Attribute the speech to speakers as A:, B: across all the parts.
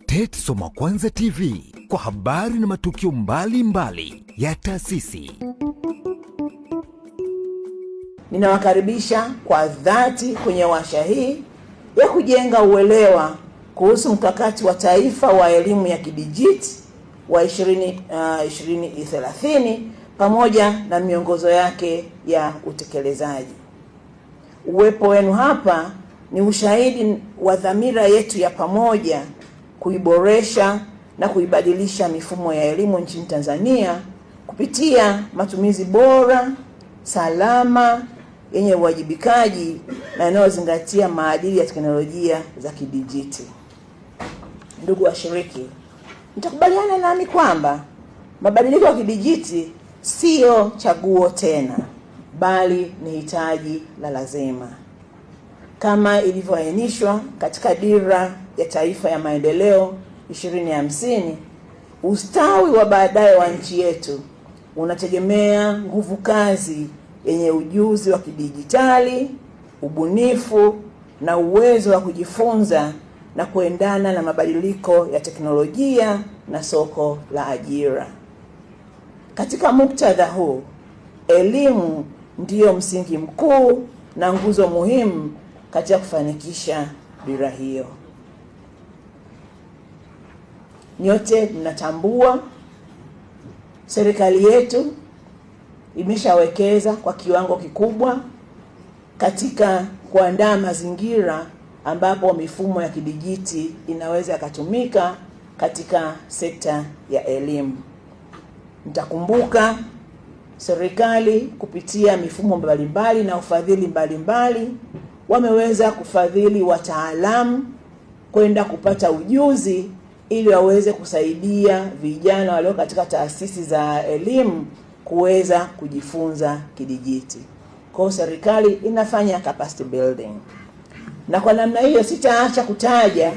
A: TET Soma Kwanza TV kwa habari na matukio mbalimbali ya taasisi.
B: Ninawakaribisha kwa dhati kwenye washa hii ya kujenga uelewa kuhusu mkakati wa taifa wa elimu ya kidijiti wa 2030 pamoja na miongozo yake ya utekelezaji. Uwepo wenu hapa ni ushahidi wa dhamira yetu ya pamoja kuiboresha na kuibadilisha mifumo ya elimu nchini Tanzania kupitia matumizi bora, salama, yenye uwajibikaji na yanayozingatia maadili ya teknolojia za kidijiti. Ndugu washiriki, mtakubaliana nami kwamba mabadiliko ya kidijiti siyo chaguo tena, bali ni hitaji la lazima. Kama ilivyoainishwa katika Dira ya Taifa ya Maendeleo 2050, ustawi wa baadaye wa nchi yetu unategemea nguvu kazi yenye ujuzi wa kidijitali, ubunifu na uwezo wa kujifunza na kuendana na mabadiliko ya teknolojia na soko la ajira. Katika muktadha huu, elimu ndiyo msingi mkuu na nguzo muhimu katika kufanikisha dira hiyo. Nyote mnatambua serikali yetu imeshawekeza kwa kiwango kikubwa katika kuandaa mazingira ambapo mifumo ya kidijiti inaweza ikatumika katika sekta ya elimu. Mtakumbuka serikali kupitia mifumo mbalimbali na ufadhili mbalimbali wameweza kufadhili wataalamu kwenda kupata ujuzi ili waweze kusaidia vijana walio katika taasisi za elimu kuweza kujifunza kidijiti. Kwa hiyo serikali inafanya capacity building, na kwa namna hiyo sitaacha kutaja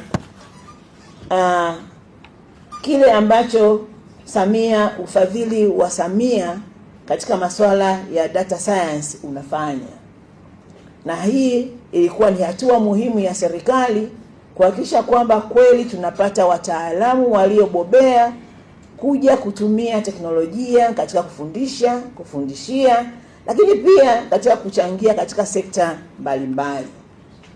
B: kile ambacho Samia, ufadhili wa Samia katika masuala ya data science unafanya, na hii ilikuwa ni hatua muhimu ya serikali kuhakikisha kwamba kweli tunapata wataalamu waliobobea kuja kutumia teknolojia katika kufundisha, kufundishia, lakini pia katika kuchangia katika sekta mbalimbali.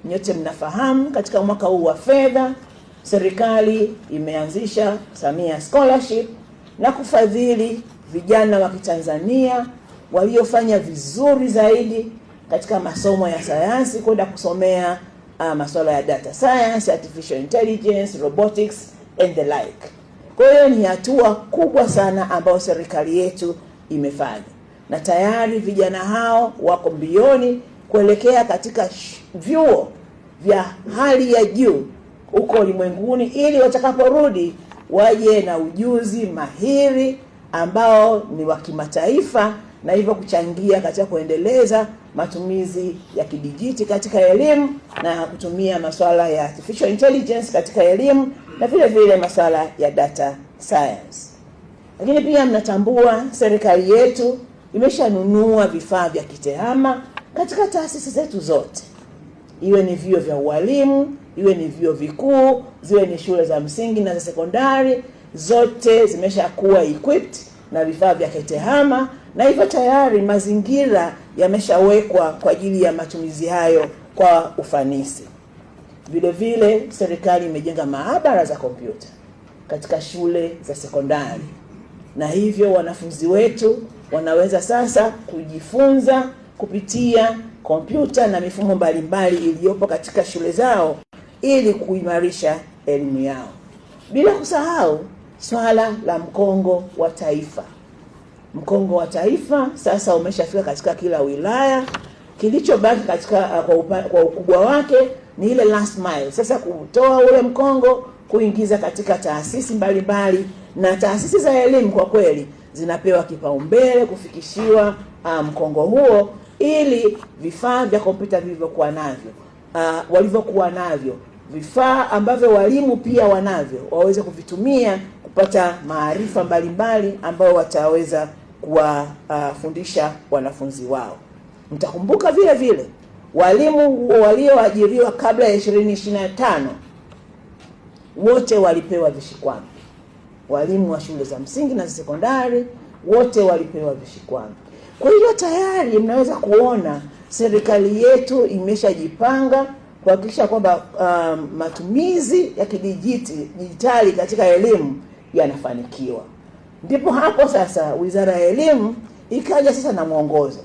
B: Nyote mnafahamu katika mwaka huu wa fedha serikali imeanzisha Samia Scholarship na kufadhili vijana wa Kitanzania waliofanya vizuri zaidi katika masomo ya sayansi kwenda kusomea masuala ya data science, artificial intelligence, robotics and the like. Kwa hiyo ni hatua kubwa sana ambayo serikali yetu imefanya, na tayari vijana hao wako mbioni kuelekea katika vyuo vya hali ya juu huko ulimwenguni, ili watakaporudi waje na ujuzi mahiri ambao ni wa kimataifa, na hivyo kuchangia katika kuendeleza matumizi ya kidijiti katika elimu na kutumia masuala ya artificial intelligence katika elimu na vile vile masuala ya data science. Lakini pia mnatambua serikali yetu imeshanunua vifaa vya kitehama katika taasisi zetu zote, iwe ni vyuo vya ualimu, iwe ni vyuo vikuu, ziwe ni shule za msingi na za sekondari, zote zimeshakuwa equipped na vifaa vya kitehama, na hivyo tayari mazingira yameshawekwa kwa ajili ya matumizi hayo kwa ufanisi. Vile vile serikali imejenga maabara za kompyuta katika shule za sekondari, na hivyo wanafunzi wetu wanaweza sasa kujifunza kupitia kompyuta na mifumo mbalimbali iliyopo katika shule zao ili kuimarisha elimu yao. Bila kusahau swala la mkongo wa taifa. Mkongo wa taifa sasa umeshafika katika kila wilaya. Kilichobaki katika kwa ukubwa wake ni ile last mile. Sasa kutoa ule mkongo kuingiza katika taasisi mbalimbali, na taasisi za elimu kwa kweli zinapewa kipaumbele kufikishiwa mkongo huo, ili vifaa vya kompyuta vilivyokuwa navyo, walivyokuwa navyo, vifaa ambavyo walimu pia wanavyo, waweze kuvitumia kupata maarifa mbalimbali ambayo wataweza kuwafundisha wanafunzi wao. Mtakumbuka vile vile walimu walioajiriwa kabla ya 2025 wote walipewa vishikwambi. Walimu wa shule za msingi na sekondari wote walipewa vishikwambi. Kwa hiyo tayari mnaweza kuona serikali yetu imeshajipanga kuhakikisha kwamba matumizi ya kidijitali katika elimu yanafanikiwa. Ndipo hapo sasa Wizara ya Elimu ikaja sasa na mwongozo,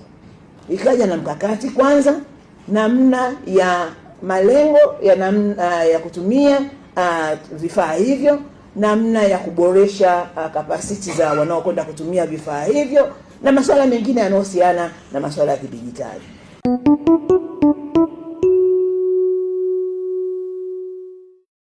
B: ikaja na mkakati kwanza, namna ya malengo ya namna ya kutumia vifaa hivyo, namna ya kuboresha kapasiti za wanaokwenda kutumia vifaa hivyo, na masuala mengine yanayohusiana na masuala ya kidijitali.